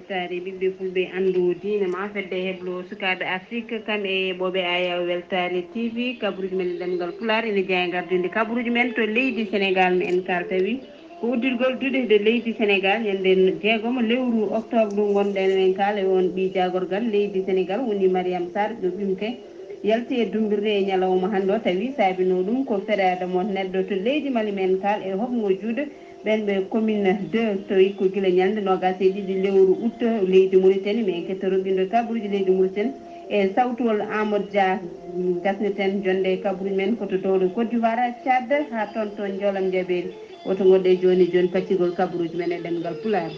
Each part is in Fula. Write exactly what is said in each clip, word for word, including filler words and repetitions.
Weltaare ɓiɓɓe fulɓe, anndu diine ma, fedde heblo sukaaɓe Afrik, kam e yeeɓooɓe Ayaw Weltaare T V, kabaruuji men e ɗemngal Pulaar ene jeyaa e ngardude kabaruuji men to leydi Senegaal. Men kaaltawi ko uddirgol duɗe de leydi Senegaal, ñande jeegomo lewru oktoobre ndu ngonɗen, men kaala e on ɓii jaagorgal leydi Senegaal woni Mariam Sarr, ɗo ɓimte yalti e dumbirde e ñalawma hannde o, tawi saabinoo ɗum ko fereede mo neɗɗo to leydi Mali. Men kaal e hoɓngo juuɗe ɓen ɓe commune deux, tawi ko gila ñalnde noogaas e ɗiɗi lewru août leydi Mauritanie. Men ketta roɓɓindo kabaruuji leydi Mauritanie e sawtuwol Amadou Dia. Gasnirten jonde e kabaruuji men ko to dowle Côte d'Ivoire, Tchad, haa toon to Njoolam Jabeeli. Woto ngoɗɗe jooni jooni paccigol kabaruuji men e ɗemngal Pulaar.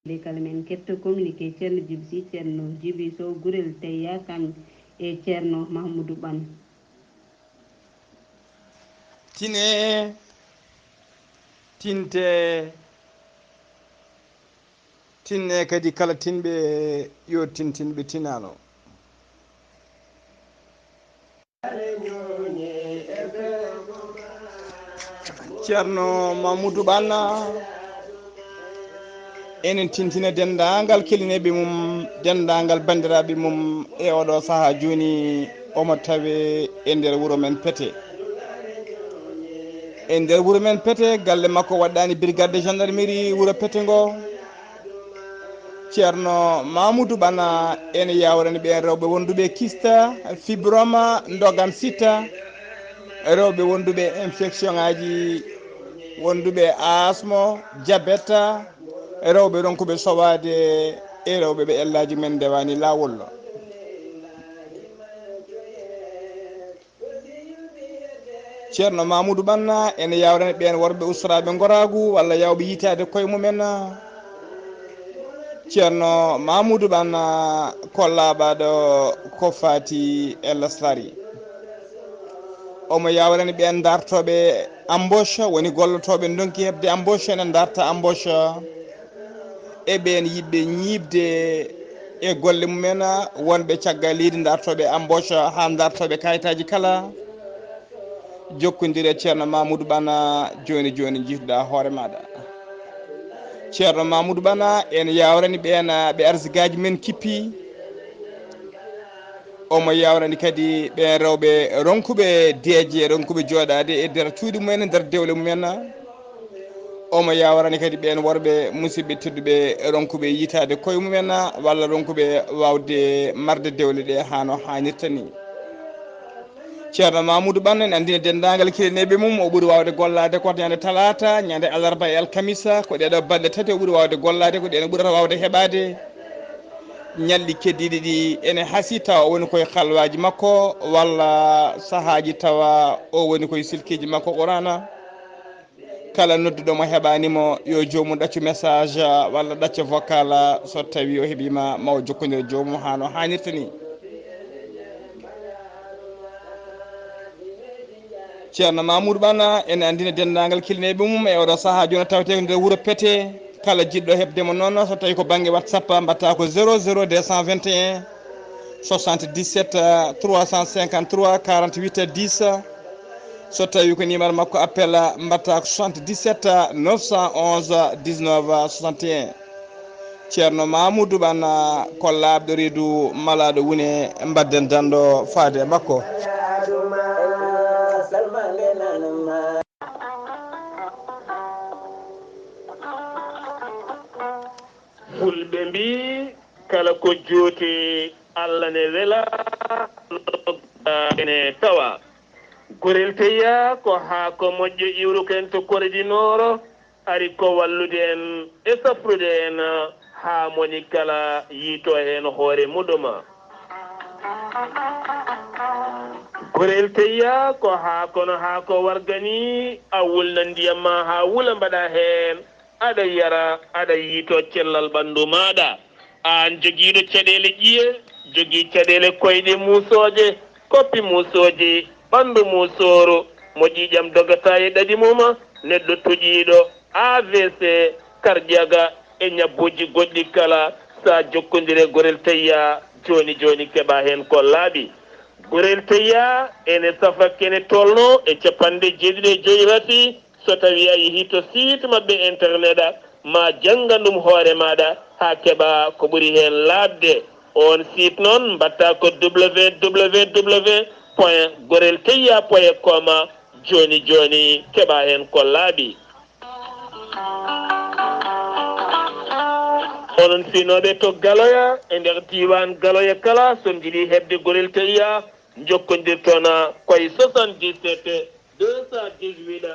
Nde kala men ketta communiqué Ceerno Jibi Sy, Ceerno Jibi Sow, Gurel Teyya, kam e Ceerno Mahmoudou Ɓan. Tine, tinte, tinne kadi kala tinɓe yo tintin ɓe tinano. Ceerno Mamoudou Ɓanna, enen tintina denndaangal kelineeɓe mum, denndaangal banndiraaɓe mum e oɗo sahaa jooni, omo tawe e nder wuro men Pete. E nder wuro men Pete, galle makko waɗɗaani brigade de gendarmerie wuro Pete ngo. Ceerno Mamoudou Ɓanna ene yawrani ɓeen rewɓe wonduɓe kista, fibroma, ndogan sita, rewɓe wonduɓe infection ŋaaji, wonduɓe asmo, diabète, rewɓe ronkuɓe sowaade e rewɓe ɓe ellaaji men ndewani laawol. Ceerno Mamoudou Ɓanna ene yawrani ɓeen worɓe ustoraaɓe ngoraagu walla yawɓe yitaade koye mumen. Ceerno Mamoudou Ɓanna ko laaɓaaɗo ko faati e laslari. Omo yawrani ɓeen dartooɓe embauche, woni gollotooɓe ndonki heɓde embauche, ene darta embauche. E ɓeen yiɗɓe ñiiɓde e golle mumen, wonɓe caggal leydi, dartooɓe embauche haa dartooɓe kayitaaji kala, jokkondire Ceerno Mamoudou Ɓanna jooni jooni, njiituɗaa hoore maaɗa. Ceerno Mamoudou Ɓanna ene yawrani ɓeen ɓe arsigaaji men kippi. Omo yawrani kadi ɓeen rewɓe ronkuɓe deeƴe, ronkuɓe jooɗaade e nder cuuɗi mumen, e nder dewle mumen. Omo yawrani kadi ɓeen worɓe musidɓe tedduɓe ronkuɓe yitaade koye mumen walla ronkuɓe waawde marde dewle ɗe haa no haanirta ni. Ceerno Mamoudou Ɓanna ene anndina denndaangal kilineeɓe mum, o ɓuri waawde gollaade ko ñande talaata, ñande alarba e alkamisa, ko ɗeeɗo balɗe tati o ɓuri waawde gollaade, ko ɗeen o ɓurata waawde heɓaade. Ñalɗi keddiiɗi ɗi ene hasii tawa o woni koye halwaaji makko walla sahaaji tawa o woni koye silkiiji makko Qur'aana. Kala nodduɗo mo heɓaani mo, yo joomum ɗaccu message walla ɗacca vocal, so tawii o heɓiima, ma o jokkondir e joomum haa no haanirta ni. Ceerno Mamoudou Ɓanna ene anndina denndaangal kilineeɓe mum e oɗo sahaa jooni, tawetee ko nder wuro Pete. Kala jiɗɗo heɓde mo noon, so tawii ko bannge WhatsApp, mbaɗta ko zéro zéro deux cent vingt et un soixante-dix-sept trois cent cinquante-trois quarante-huit dix. So tawii ko numéro makko appel, mbaɗta ko soixante-dix-sept neuf cent onze dix-neuf soixante et un. Ceerno Mamoudou Ɓanna ko laaɓɗo reedu, malaaɗo wune, mbaɗden danndo faade e makko. Fulɓe mbii, kala ko juuti, Allah ne wela, ene tawa. Gorel Teyya ko haako moƴƴo iwruken to Koredi Nooro, ari ko wallude en e safrude en haa moni kala yiito heen hoore muɗum. Gorel Teyya ko haako no haako warga ni, a wulna ndiyam ma haa wula, mbaɗa heen, aɗa yara, aɗa yiito cellal ɓanndu maaɗa. Aan jogiiɗo caɗeele ƴiye, jogii caɗeele koyɗe muusooje, koppi muusooji, ɓanndu muusooru, mo ƴiiƴam dogata e ɗaɗi mum, neɗɗo toƴiiɗo A V C, karjaga e ñabbuuji goɗɗi kala, so a jokkondire Gorel Teyya, jooni jooni keɓa heen ko laaɓi. Gorel Teyya ene safa kene tolno e capanɗe jeeɗiɗi e joy rati, so tawii a yehii to site maɓɓe internet, Ma janngan ɗum hoore maaɗa haa keɓa ko ɓuri heen laaɓde. Oon site noon mbaɗta ko www point gorel teyya point com. Jooni jooni keɓa heen ko laaɓi. Onon finooɓe to Galoya e nder diiwaan Galoya kala, so on njiɗi heɓde gorel teyya, njokkondirton koye soixante-dix-sept deux cent dix-huit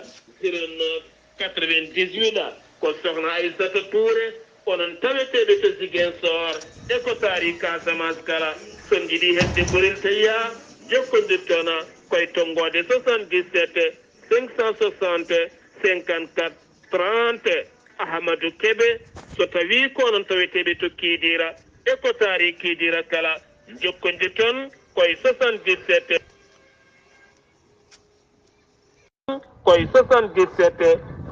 zéro neuf quatre-vingt-dix-huit. Ko Sokhna Aissata Touré, onon taweteeɓe to Ziguinchor e ko taari Casamance kala. So on njiɗi heɓde gorel teyya, njokkondirton koye tonngoode soixante-dix-sept cinq cent soixante cinquante-quatre trente. Ahmadou Kébé, so tawii ko onon taweteeɓe to Kidira e ko taari Kidira kala, njokkondirton koye soixante-dix-sept, koye soixante-dix-sept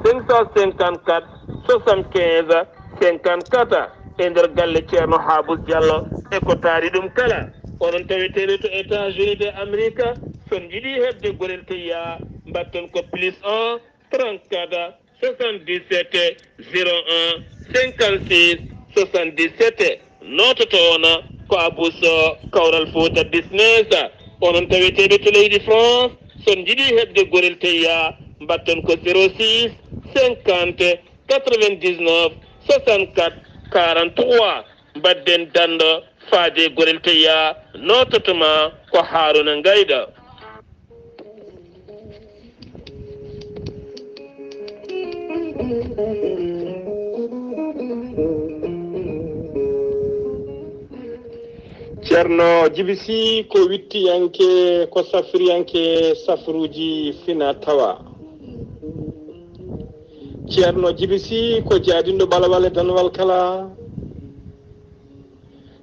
cinq cent cinquante-quatre soixante-quinze cinquante-quatre e nder galle Ceerno Haabus Jallo e ko taari ɗum kala. Onon taweteeɓe to États-Unis de Amerique, so on njiɗi heɓde gorel teyya, mbaɗton ko plus un trente-quatre soixante-dix-sept zéro un cinquante-six soixante-dix-sept. Nototo on ko Abou Sow, Kawral Fouta Business. Onon taweteeɓe to leydi France, so on njiɗi heɓde gorel teyya, mbaɗton ko zéro six cinquante quatre-vingt-dix-neuf soixante-quatre quarante-trois. Mbaɗden danndo faade gorel teyya, nototo ma ko Haruna Ngayda. Ceerno Jibi Sih ko wittiyanke, ko safriyanke safruuji fina tawa. Ceerno Jibi Sih ko jaadinɗo ɓalawal e danwal kala.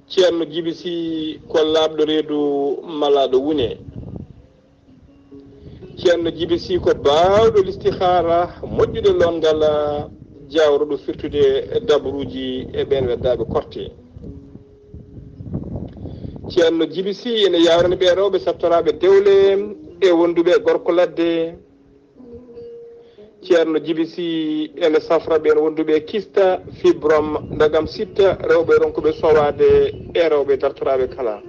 Ceerno Jibi Sih ko laaɓɗo reedu malaaɗo wune. Ceerno Jibi Sih ko baawɗo listihaara, moƴƴude loongal, jawruɗo firtude dabruuji e ɓeen weddaaɓe korte. Ceerno Jibi Sih ene yaawrani ɓee rewɓe sattoraaɓe dewle e wonduɓe e gorko ladde. Ceerno Jibi Sih ene safra ɓeen wonduɓe e kista, fibrom, ndagam sitta, rewɓe ronkuɓe sowaade e rewɓe dartoraaɓe kala.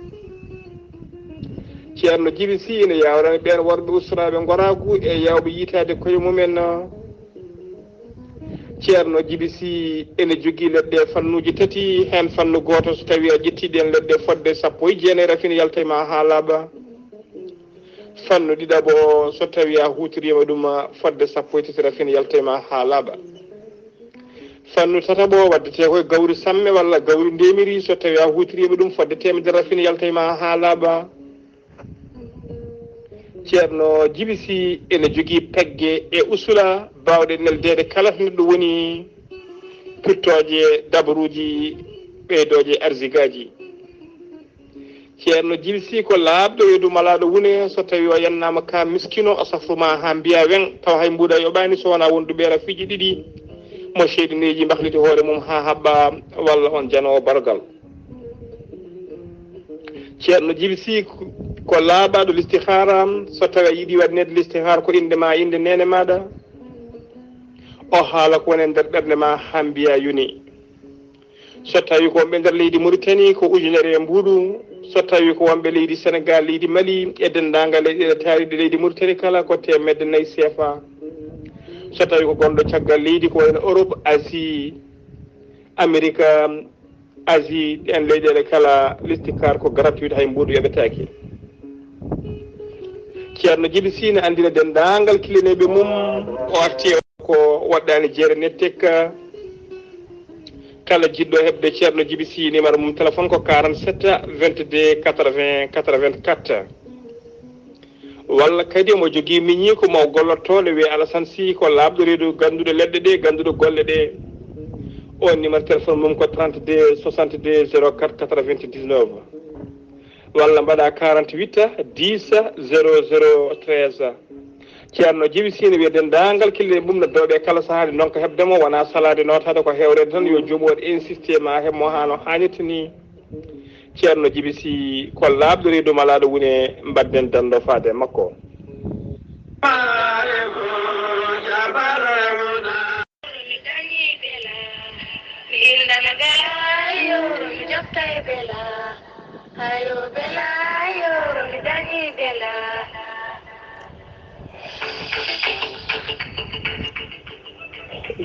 Ceerno Jibi Sih ene yaawrani ɓeen worɓe ustoraaɓe ngoraagu e yaawɓe yiytaade koye mumen. Ceerno Jibi Sih ene jogii leɗɗe fannuuji tati, heen fannu gooto, so tawii a ƴettii ɗeen leɗɗe fodde sappo e jeenayi, rafin yalta e ma haa laaɓa. Fannu ɗiɗaɓo, so tawii a huutoriima ɗum fodde sappo e tati, rafin yalta e ma haa laaɓa. Fannu tataɓo, waddetee ko e gawri samme walla gawri ndemiri, so tawii a huutoriima ɗum fodde teemedere, rafin yalta e ma haa laaɓa. Ceerno Jibi Sih ene jogii pegge e usula baawɗe neldeede kala to neɗɗo woni, pirtooje, dabaruuji, ɓeydooje, arzigaaji. Ceerno Jibi Sih ko laaɓɗo reedu malaaɗo wune, so tawii o yannaama ka miskino, o safru ma haa mbiya weŋ, tawa hay mbuuɗa yoɓaani so wonaa wonduɓe rafiiji ɗiɗi, mo seytaneeji mbahliti hoore mum haa haɓɓa, walla on janoowo bargal. Ceerno Jibi Sih ko laaɓaaɗo listihaara, so tawii a yiɗi waɗaneede listihaara ko innde ma, innde neene maaɗa, o haala ko woni e nder ɓernde ma haa mbiya yoni. So tawii ko wonɓe nder leydi Muritani, ko ujunere e mbuuɗu. So tawii ko wonɓe leydi Senegaal, leydi Mali e denndaangal leyɗeele taariiɗe leydi Muritani kala, ko teemedde nayi seefa. So tawii ko gonɗo caggal leydi, ko wayno Europe, Asie, Amerika, Asie, ɗeen leyɗeele kala, listihaara ko gratuit, hay mbuuɗu yoɓetaake. Ceerno Jibi Sih ne anndina denndaangal kilineeɓe mum, o arti e ko waɗɗaani jeere nettek. Kala jiɗɗo heɓde Ceerno Jibi Sih, numéro mum téléphone ko quarante-sept vingt-deux quatre-vingts quatre-vingt-quatre. Walla kadi omo jogii miñiiko mo gollotooɗo, wiyee Alassane Sih, ko laaɓɗo reedu, gannduɗo leɗɗe ɗe, gannduɗo golle ɗe. On numéro téléphone mum ko trente-deux soixante-deux zéro quatre quatre-vingt-dix-neuf. Walla mbaɗa quarante-huit dix zéro zéro treize. Ceerno Jibi Sih ne wiya denndaangal kilineeɓe mum no dooɓe kala sahaa, ɗi ndonka heɓde mo, wonaa salaade nootaade, ko heewreede tan, yo joomum waɗ insisté ma heɓ mo haa no haanirta ni. Ceerno Jibi Sih ko laaɓɗo reedu malaaɗo wune, mbaɗden danndo faade e makko. Mi dañii belaa, Bela, hayo bela, yo mi dañi bela.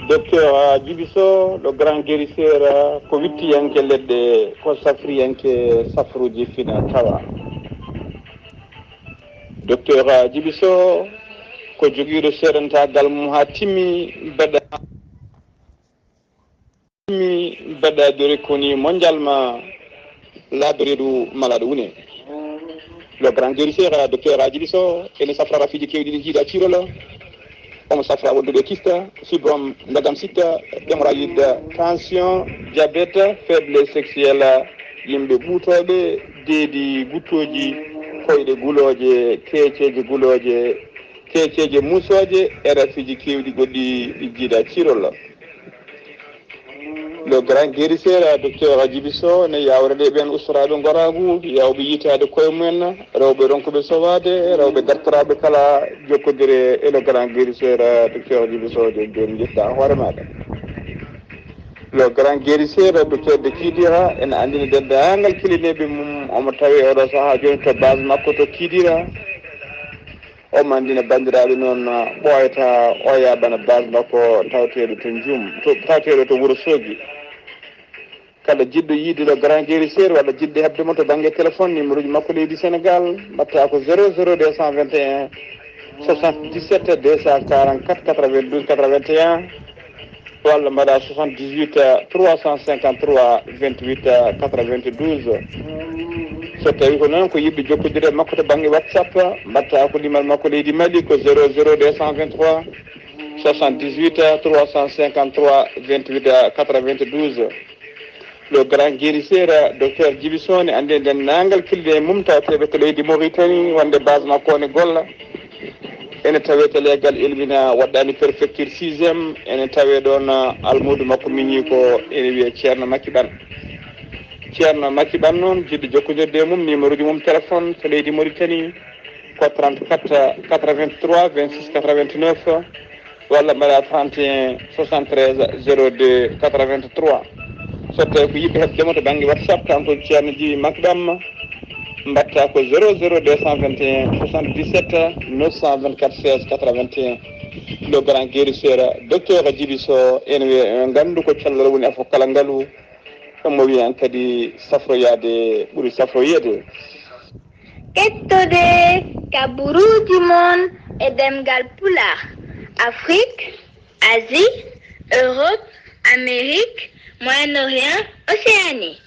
Docteur Djiby Sow, le grand guérisseur, ko wittiyanke leɗɗe, ko safriyanke safruuji fina tawa. Docteur Djiby Sow, ko jogiiɗo seedantaagal mum haa timmi, mbaɗa mi mbaɗa dore koni mondial ma laabireedu malaaɗo wune. Le grand guérisseur, docteur Djiby Sow, ene safra rafiiji keewɗi ɗi jiiɗa cirola. Omo safra wonduɓe kista, fibrome, ndagam sitta, hémorroïde, tension, diabète, faiblesse sexuelle, yimɓe ɓuutooɓe, deedi guttooji, koyɗe gulooje, keeceeje gulooje, keeceeje muusooje, e rafiiji keewɗi goɗɗi ɗi jiiɗa cirola. Le grand guérisseur, docteur Djiby Sow, ne yawrede ɓen ustoraaɓe ngoraagu, yawɓe yitaade koye mumen, rewɓe ronkuɓe sowaade, rewɓe dartoraaɓe kala jokkodire e le grand guérisseur, docteur Djiby Sow, de, de njettaa hoore maaɗa. Le grand guérisseur, docteur de Kidira, ene anndini denndaangal kilineeɓe mum, omo tawi oɗo sahaa jooni to base makko to Kidira. Omo anndina banndiraaɓe noon, ɓooyata oya bana base makko tawteeɗo to Njum, to, tawteeɗo to Wuro Soogi. Kala jiɗɗo yiide le grand guérisseur walla jiɗde heɓde mo to bannge téléphone, numéro ji makko leydi Sénégal, mbaɗta ko zéro zéro deux cent vingt et un soixante-dix-sept deux cent quarante-quatre quatre-vingt-douze quatre-vingt-un, walla mbaɗa soixante-dix-huit trois cent cinquante-trois vingt-huit quatre-vingt-douze. So tawi ko noon ko yiɗde jokkodire e makko to bannge WhatsApp, mbaɗta ko limal makko leydi Mali ko zéro zéro deux cent vingt-trois soixante-dix-huit trois cent cinquante-trois vingt-huit quatre-vingt-douze. Le grand guérisseur, docteur Djiby Sow, ne anndi e denndaangal kilineeɓe mum tawteeɓe to leydi Mauritanie, wonde base makko ne golla. Ene tawee to leegal Elmina, waɗɗaani préfecture sixième, ene tawee ɗoon, ah, almuudo makko miñi ko ene wiyee Ceerno Makki Ɓan. Ceerno Makki Ɓan noon, jiɗɗo jokkondirde e mum, numéro ji mum téléphone to leydi Mauritanie ko trente-quatre quatre-vingt-trois vingt-six quatre-vingt-neuf, walla mbaɗa trente et un soixante-treize zéro deux quatre-vingt-trois. So tawi ko yiɗɓe heɓde mo to bannge WhatsApp, kanko Ceerno Djiby Makki Ɓan, mbaɗta ko zéro zéro deux cent vingt et un soixante-dix-sept neuf cent vingt-quatre seize quatre-vingt-un. Le grand guérisseur, docteur Djiby Sow, ene wiyee, en nganndu ko cellal woni e fof kala ngalu, omo wiya en kadi safroyaade ɓuri safroyeede. Kettode kaburuuji mon e ɗemngal Pulaar, Afrique, Asie, Europe, Amérique, Moyen-Orient, Océanie.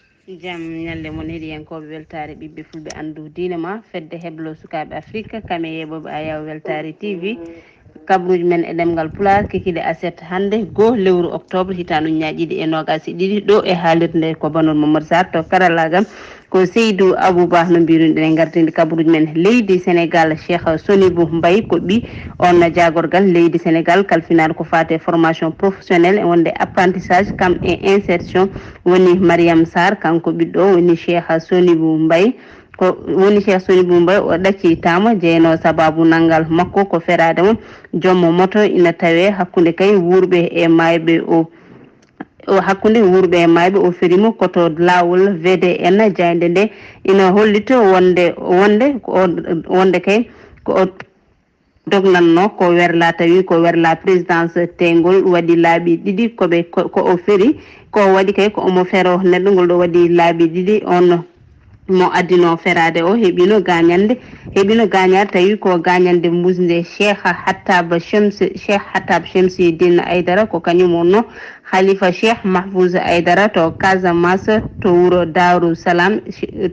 Jam ñalle mon heɗiyankooɓe, weltaare ɓiɓɓe fulɓe, anndu diine ma, fedde heblo sukaaɓe Afrique, kame yeeɓooɓe Ayaw Weltaare T V. Kabaruuji men e ɗemngal Pulaar, kikiiɗe aset hannde, goo lewru octobre, hitaande ujunaaji ɗiɗi e noogaas e ɗiɗi, ɗo e haalirde ko Banol Momar Sarr, to karallaagal ko Seydou Abouba. No mbiiruɗen, en ngartinde kabaruuji men leydi Sénégal, Cheikh Sonibou Mbaye ko ɓii on jaagorgal leydi Sénégal, kalfinaaɗo ko faati e formation professionnelle e wonde apprentissage, kam e insertion, woni Mariam Sarr, kanko ɓiɗɗo woni Cheikh Sonibou Mbaye. Ko woni Cheikh Sonibou Mbaye, o ɗaccitaama, jeynoo sabaabu nanngal makko ko feraade mo joom moto ina tawee hakkunde kay wuurɓe e maayɓe o, o hakkunde wuurɓe e maayɓe, o feri mo ko to laawol V D N. Jaaynde nde ina hollita wonde, wonde ko o, wonde kay ko o dognatnoo ko werla, tawi ko werla présidence tengol waɗi laabi ɗiɗi ko ɓe, ko, ko o feri, ko o waɗi kay ko omo fero neɗɗo ngol ɗo waɗi laabi ɗiɗi. On mo addino feraade o heɓino gaañande, heɓino gaañaare tawi ko gaañande musnde. Cheikh Hattab Chems, Cheikh Hattab Chemsidine Aidara ko kañum wonno Khalifa Cheikh Mahfouz Aidara to Casamance, to wuro Darou Salam,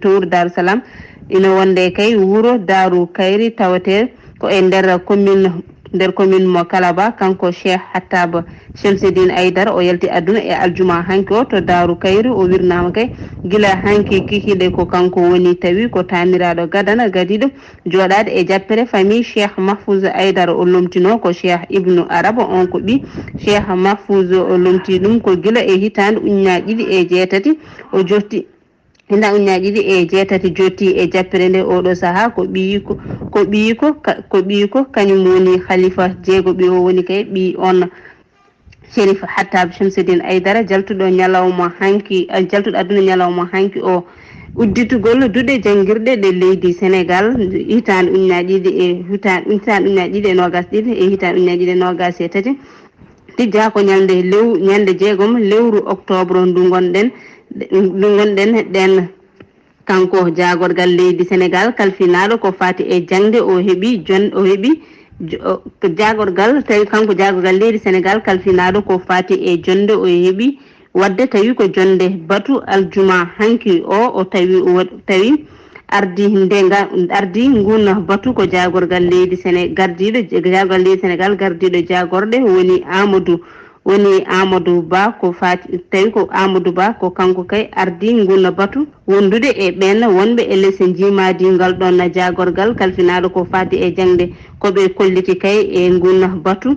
to wuro Darou Salam. Ina wonde kay wuro Darou Kayri tawete ko e nder commune, nder commune mo Kalaba. Kanko Cheikh Hattab Chemsidine Aidara, o yalti aduna e aljuma hanki o to Darou Kayri. O wirnaama kay gila hanki kikiiɗe ko kanko woni tawi ko taaniraaɗo gadana gadiiɗo jooɗaade e jappere famille Cheikh Mahfouz Aidara. O lomtinoo ko Cheikh Ibnu Araba, on ko ɓii Cheikh Mahfouz. O lomti ɗum ko gila e hitaande ujunaaji ɗiɗi e jeetati. O jotti, hitaande ujunaaji ɗiɗi e jeetati, jotti e jappere nde. Oɗo sahaa ko ɓiyiiko, ko ɓiyiiko ka-, ko ɓiyiiko kañum woni khalifa jeego. Ɓiyo woni kay ɓii on Sherif Hattab Shamsuddin Aidara, jaltuɗo ñalawma hanki, eh, jaltuɗo aduna ñalawma hanki o, udditugol duɗe janngirɗe ɗe leydi Senegal, hitaande ujunaaji ɗiɗi e, hitaande, hitaande ujunaaji ɗiɗi e noogas ɗiɗi e hitaande ujunaaji ɗiɗi e noogas e tati. Tijjaa ko ñalnde lew-, ñalnde jeegom lewru octobre ndu ngonɗen, ndu ngonɗen ɗen. Kanko jaagorgal leydi Senegal kalfinaaɗo ko faati e jaŋde, o heɓi jon-, o heɓi jo-, o, ko jaagorgal, tawi kanko jaagorgal leydi Senegal kalfinaaɗo ko faati e jonde, o heɓi waɗde tawi ko jonde batu aljuma hanki o, o tawi, o wa-, tawi ardi nde nga-, ardi ngun batu ko jaagorgal leydi Sene-, gardiiɗo, jaagorgal leydi Senegal gardiiɗo jaagorɗe woni Amadou woni Amadou Ba ko faati, tawi ko Amadou Ba ko kanko kay ardi ngun batu wondude e ɓeen wonɓe e les njiimaadi ngal ɗoon jaagorgal kalfinaaɗo ko faati e jaŋde. Ko ɓe kolliti kay e ngun batu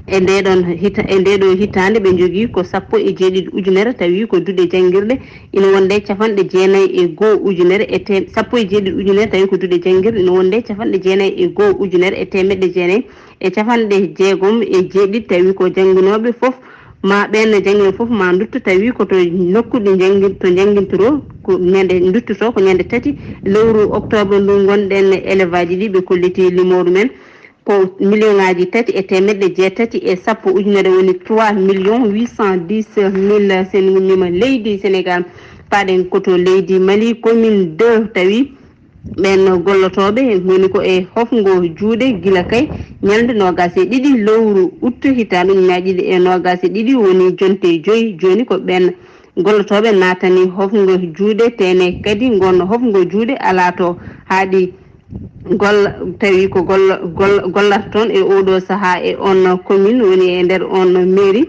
e ndee ɗoon hita-, e ndee ɗoo hitaande ɓe njogii ko sappo e jeeɗiɗi ujunere, tawi ko duɗe janngirɗe ina wonde capanɗe jeenayi e goo ujunere e tem-, sappo e jeeɗiɗi ujunere, tawi ko duɗe janngirɗe ina wonde capanɗe jeenayi e goo ujunere e teemeɗɗe jeenayi e capanɗe jeegom e jeeɗiɗi, tawi ko jannginooɓe fof ma ɓeen jannginooɓe fof ma ndutto, tawi ko to nokku ɗi njanngin-, to njanngintoro, ko ñande nduttoto, ko ñande tati lewru octobre ndu ngonɗen. Élève aji ɗi ɓe kolliti limoru men ko million aji tati e teemeɗɗe jeetati e sappo ujunere, woni trois millions huit cent dix mille sen ngummima leydi Sénégal. Paɗen ko to leydi Mali, commune deux, tawi ɓeen gollotooɓe ngoni ko e hofngo juuɗe gila kay ñalnde noogas e ɗiɗi lewru août hitaande ujunaaji ɗiɗi e noogas e ɗiɗi, woni jonte joyi. Jooni ko ɓeen gollotooɓe naatani hofngo juuɗe, tene kadi ngon hofngo juuɗe alaa to haaɗi golla, tawi ko golla, golla, gollata toon e oɗo sahaa e on commune, woni e nder on mairie.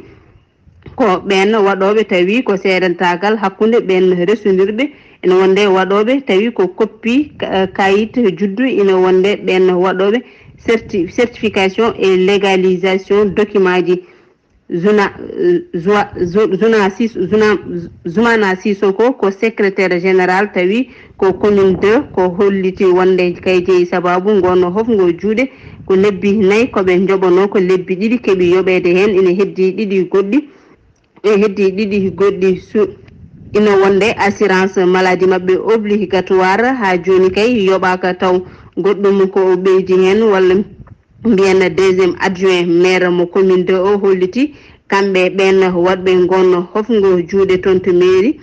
Ko ɓeen waɗooɓe tawi ko seedantaagal hakkunde ɓeen resondirɓe, ina wonde waɗooɓe tawi ko koppi ka-, kayit juddu, ina wonde ɓeen waɗooɓe certi-, certification et légalisation document ji. Zuna-, Zua-, Zu-, Zuna Sis-, Zuna-, Zumana Sissoko ko secrétaire général tawi ko commune deux, ko holliti wonde kay jeyi sababu ngono hofngo juuɗe ko lebbi nayi ko ɓe njoɓonoo, ko lebbi ɗiɗi keɓi yoɓeede heen, ina heddii ɗiɗi goɗɗi, e heddii ɗiɗi goɗɗi su-, ina wonde assurance maladie maɓɓe obligatoire haa jooni kay yoɓaaka taw. Goɗɗum ko o ɓeydi heen walla mbiyen deuxième adjoint maire mo commune deux o holliti kamɓe ɓeen waɗɓe ngoon hofngo juuɗe toon to mairie,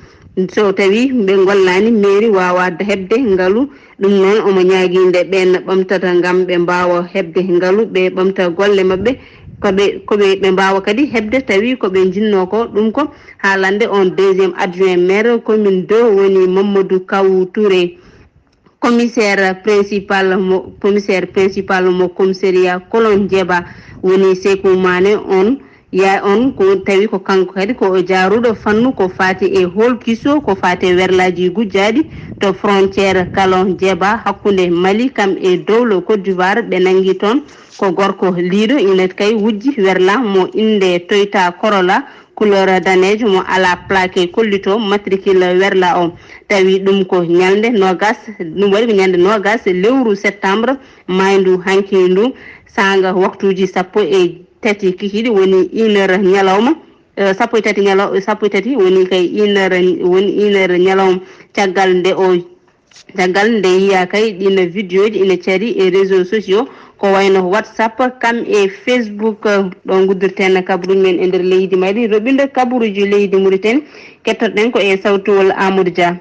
so tawi ɓe ngollaani, mairie waawaa heɓde ngalu. Ɗum noon omo ñaagii nde ɓeen ɓamtata ngam ɓe mbaawa heɓde ngalu, ɓe ɓamta golle maɓɓe, ko ɓe, ko ɓe, ɓe mbaawa kadi heɓde tawi ko ɓe njinnoo ko. Ɗum ko haalande on deuxième adjoint maire commune deux woni Mamadou Kaw Touré. Commissaire principal mo, commissaire principal mo commissariat Kolon Jeeba woni Sekou Mané on, ya on ko tawi ko kanko kadi ko o jaaruɗo fannu ko faati e hool kiso, ko faati e werlaaji gujjaaɗi to frontière Kolon Jeeba hakkunde Mali kam e dowlo Côte d'Ivoire. Ɓe nanngi toon ko gorko liiɗo ina kay wujji werla mo innde Toyota Corolla couleur daneejo mo alaa plaque kollito matricule werla o. Tawi ɗum ko ñalnde noogas, ɗum waɗi ko ñalnde noogas lewru septembre maayndu hanki ndu, saanga waktuuji sappo e tati kikiiɗe, woni une heure ñalawma, eh, sappo e tati ñalaw-, sappo e tati woni kay une heure, woni une heure ñalawma. Caggal nde o Caggal nde yiya kay ɗin vidéoji ina cari e réseaux sociaux, ko wayno WhatsApp kam e Facebook. Ɗo nguddirten kabaruji men e nder leydi Mali, roɓinde kabaruji leydi Mauritanie, kettoɗen ko e sawtuwol Amadou Dia.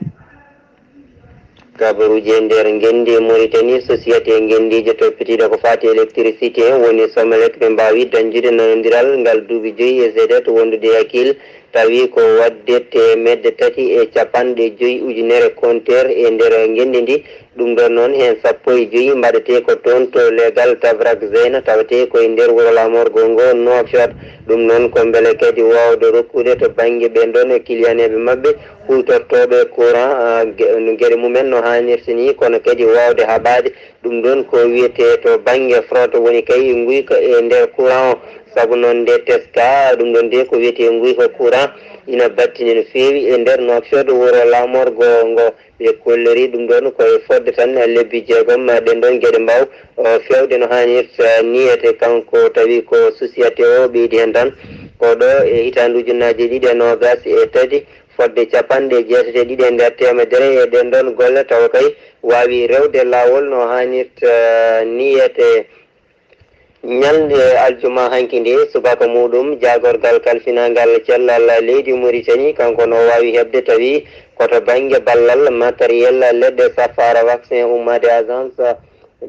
Kabaruji e nder ngenndi Mauritanie, société ngenndiije toppitiiɗo ko faati électricité woni Somelec, ɓe mbaawi dañjude nanondiral ngal duuɓi joyi e Z T wondude e Akil, tawi ko waɗde teemedde tati e capanɗe joyi ujunere compteur e nder ngenndi ndi. Ɗum ɗon noon, heen sappo e joyi mbaɗetee ko toon to leegal Tabrak Zeyna, tawetee ko e nder wuro laamorgo ngo Nouakchott. Ɗum noon ko mbele kadi waawde rokkude to bannge ɓeen ɗoon e kiliyaneeɓe maɓɓe, huutortooɓe courant, ah, ge-, no geɗe mumen no haanirta ni, kono kadi waawde haɓaade. Ɗum ɗoon ko wiyetee to bannge fraude woni kay nguyka e nder courant o. Sabu noon nde teska, ɗum ɗoon de ko wiyetee nguyka courant ina battini no feewi e nder Nouakchott, wuro laamorgo ngo. Ɓe kolliri ɗum ɗoon ko e fodde tan lebbi jeegom, ɗeen ɗoon geɗe mbaaw, o, feewde no haanirta ni. Ete kanko tawi ko société o ɓeydi heen tan. Ko ɗo e hitaande ujunnaaje ɗiɗi e noogaas e tati, fodde capanɗe jeetati e ɗiɗi e nder teemedere e ɗeen ɗoon golle tawa kay waawi rewde laawol no haanirta niyete. Ñalnde aljuma hanki nde, subaka muuɗum, jaagorgal kalfinaangal cellal leydi Muritani, kanko no waawi heɓde tawi ko to bannge ballal matériel leɗɗe safaara vaccin ummaade agence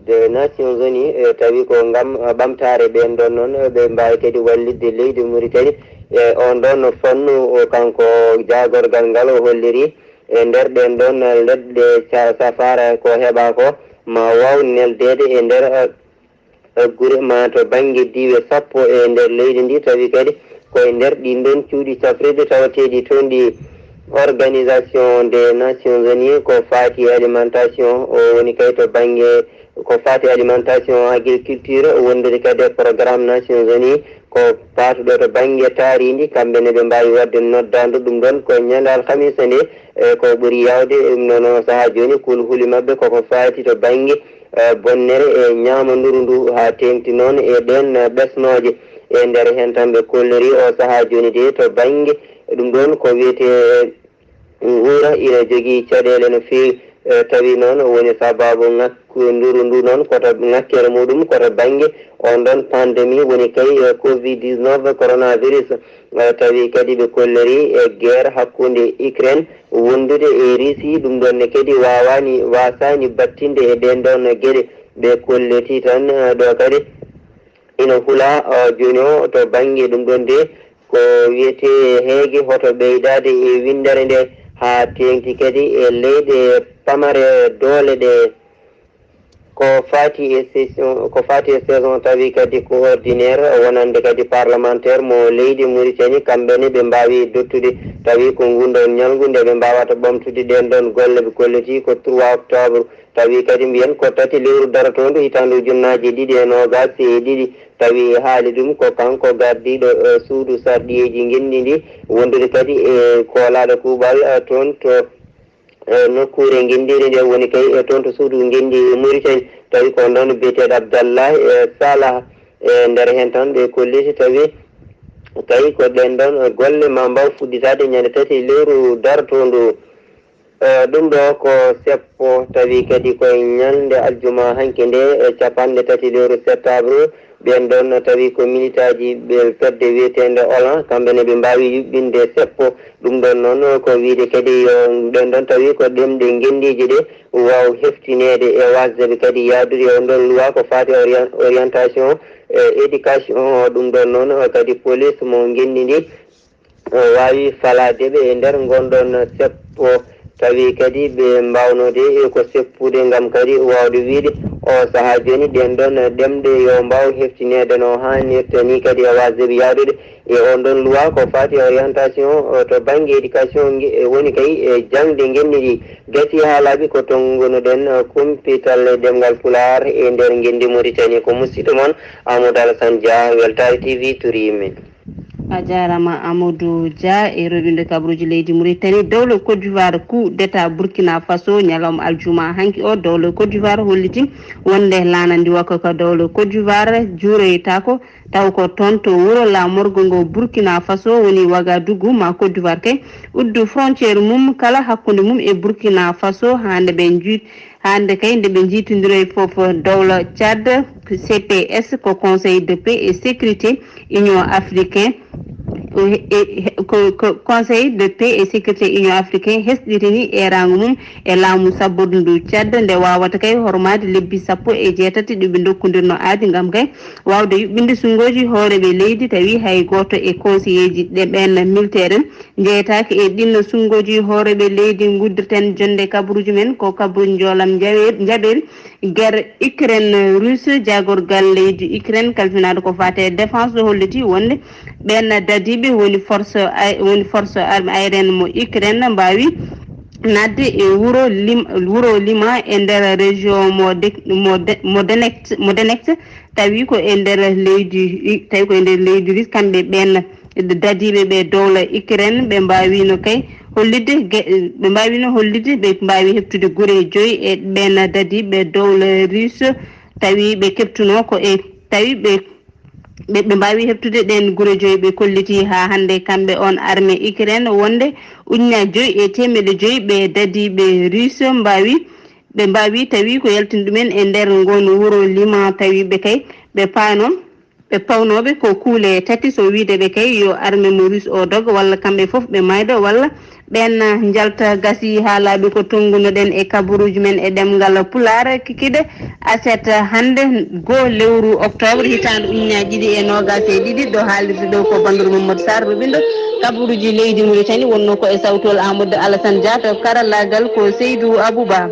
des Nations Unies, e tawi ko ngam ɓamtaare ɓeen ɗoon noon, ɓe mbaawi kadi wallitde leydi Muritani e oon ɗoon fannu. O, kanko jaagorgal ngal o holliri e nder ɗeen ɗoon leɗɗe ca-, safaara ko heɓaa ko ma waaw neldeede e nder, eh, gure ma to bannge diiwe sappo e nder leydi ndi, tawi kadi ko e nder ɗiin ɗoon cuuɗi cafrirɗi tawateeɗi toon ɗi Organisation des Nations Unies ko faati e alimentation, o woni kay to bannge ko faati alimentation, agriculture, wondude kadi e programme Nations Unies ko paatuɗo to bannge taariindi, kamɓe ne ɓe mbaawi waɗde noddaandu ɗum ɗoon ko ñande alkamisa nde, e ko ɓuri yaawde, ɗum noon o sahaa jooni kulhuli maɓɓe koko faati to bannge, e bonnere e ñaamanduru ndu haa teeŋti noon e ɗeen ɓesnooje. E nder heen tan ɓe kolliri o sahaa jooni de to bannge ɗum ɗoon ko wiyetee nguura ina jogii caɗeele no feewi, e tawi noon woni sabaabu ŋakkunduru ndu noon koto ŋakkere muuɗum koto bannge on ɗoon pandemi woni kay, e, covid dix-neuf coronavirus, e tawi kadi ɓe kolliri e guerre hakkunde Ukraine wondude e Russie, ɗum ɗoon ne kadi waawaani, waasaani battinde e ɗeen ɗoon geɗe. Ɓe kolliti tan, e, ɗo kadi ina hula, o, jooni o to bannge ɗum ɗoon de ko wiyetee heege hoto ɓeydaade e winndere nde haa teeŋti kadi e leyɗe pamare doole ɗe. Ko faati e session, ko faati e saison tawi kadi ko ordinaire wonande kadi parlementaire mo leydi Mauritanie, kamɓe ne ɓe mbaawi dottude tawi ko ngun ɗoon ñalngu nde ɓe mbaawata ɓamtude ɗeen ɗoon golle ɓe kolliti ko trois octobre. Tawi kadi mbiyen ko tati lewru darotoondu hitaande ujunnaaje ɗiɗi e noogaas e ɗiɗi, tawi haali ɗum ko kanko gardiiɗo, eh, suudu sarɗiyeeji ngenndi ndi, wondude kadi e koolaaɗo kuuɓal, eh, toon to, eh, nokkuure ngenndi nde woni kay, eh, toon to suudu ngenndi Mauritanie, tawi ko noon biyeteeɗo Abdallah, eh, Salah, e nder heen tan ɓe kolliti tawi kay ko ɗeen ɗoon golle ma mbaaw fuɗɗitaade ñande tati lewru darotoondu. Eh, ɗum ɗo ko seppo, tawi kadi koye ñalnde aljuma hanki nde, e capanɗe tati lewru septembre, ɓeen ɗoon tawi ko militaaji ɓe fedde wiyeteende Olan, kamɓe ne ɓe mbaawi yuɓɓinde seppo. Ɗum ɗoon noon ko wiyde kadi yo ɗeen ɗoon tawi ko ɗemɗe ngenndiije ɗe waaw heftineede e waasde ɓe kadi yahdude e on ɗoon luwa ko faati orien-, orientation e éducation. Ɗum ɗoon noon kadi police mo ngenndi ndi o waawi falaade ɓe e nder ngon ɗoon seppo, tawi kadi ɓe mbaawnoode e ko seppude ngam kadi waawde wiyde o sahaa jooni ɗeen ɗoon ɗemɗe yo mbaaw heftineede no haanirta ni kadi e waasde ɓe yahdude e on ɗoon luwa ko faati e orientation, o, to bannge éducation nge, e woni kay e jaŋde ngenndi ndi. Gasi haa laaɓi ko tonngunoɗen, o, kumpital e ɗemngal Pulaar e nder ngenndi Mauritanie. Ko musidɗo mon Amadou Alassane Dia, Weltaare T V, tori yimɓe. A jaaraama Amadou Dia e roɓinde kabaruuji leydi Mauritanie. Dowla Côte d'Ivoire, coup d'État Burkina Faso, ñalawma aljuma hanki o, dowla Côte d'Ivoire holliti wonde laana ndi wakka ka dowla Côte d'Ivoire juuroytaako, taw ko toon to wuro laamorgo ngo Burkina Faso woni Ouagadougou, ma Côte d'Ivoire kay uddu frontière mum kala hakkunde mum e Burkina Faso, haa nde ɓe nju-, haa nde kay nde ɓe njiitondiroyi fof. Dowla Tchad, C P S, ko Conseil de paix et sécurité Union africain, e, e, ko, ko Conseil de paix et sécurité Union africain hesɗirini eeraango mum e laamu sabbordu ndu Tchad, nde waawata kay hormaade lebbi sappo e jeetati ɗi ɓe ndokkondirno aadi ngam kay waawde yuɓɓinde sunngooji hooreeɓe leydi, tawi hay gooto e conseilleeji ɗe ɓeen militaire en njeyetaake e ɗiin sunngooji hooreeɓe leydi. Nguddirten jonnde kabaruuji men ko kabaru njoolam njawe-, njaɓeeri. Guerre Ukraine Russe, jaagorgal leydi Ukraine kalfinaaɗo ko faati e défense holliti wonde ɓeen dadiiɓe woni force ay-, woni force armée aérienne mo Ukraine mbaawi naatde e wuro Lim-, wuro Lima e nder région mo De-, mo De-, mo Donetsk, mo Donetsk, tawi ko e nder leydi, tawi ko e nder leydi Russe, kamɓe ɓeen dadiiɓe ɓe dowla Ukraine, ɓe mbaawino kay hollitde ge-, ɓe mbaawino hollitde ɓe mbaawi heɓtude gure joyi e ɓeen dadiiɓe dowla Russe, tawi ɓe keɓtuno ko e, tawi ɓe, Ɓe, ɓe mbaawi heɓtude ɗeen gure joyi. Ɓe kolliti haa hannde kamɓe on arme Ukraine wonde ujunnaaji joyi e teemedde joyi ɓe dadiiɓe Russe mbaawi, ɓe mbaawi tawi ko yaltini ɗumen e nder ngoon wuro Liman, tawi ɓe kay ɓe paano, ɓe pawnooɓe ko kuule tati, so wiyde ɓe kay yo arme mo Russe o dog, walla kamɓe fof ɓe maaydo, walla ɓeen njalta. Gasi haa laaɓi ko tonngunoɗen e kabaruuji men e ɗemngal Pulaar, kikiiɗe aset hannde, goo lewru octobre hitaande ujunnaaji ɗiɗi e noogaas e ɗiɗi. Ɗo haalirde ɗo ko bannduru Mamadou Sarr, ruɓindo kabaruuji leydi Mauritanie, wonno ko e sawtol Amadou Alassane Dia, to karallaagal ko Seydou Abouba.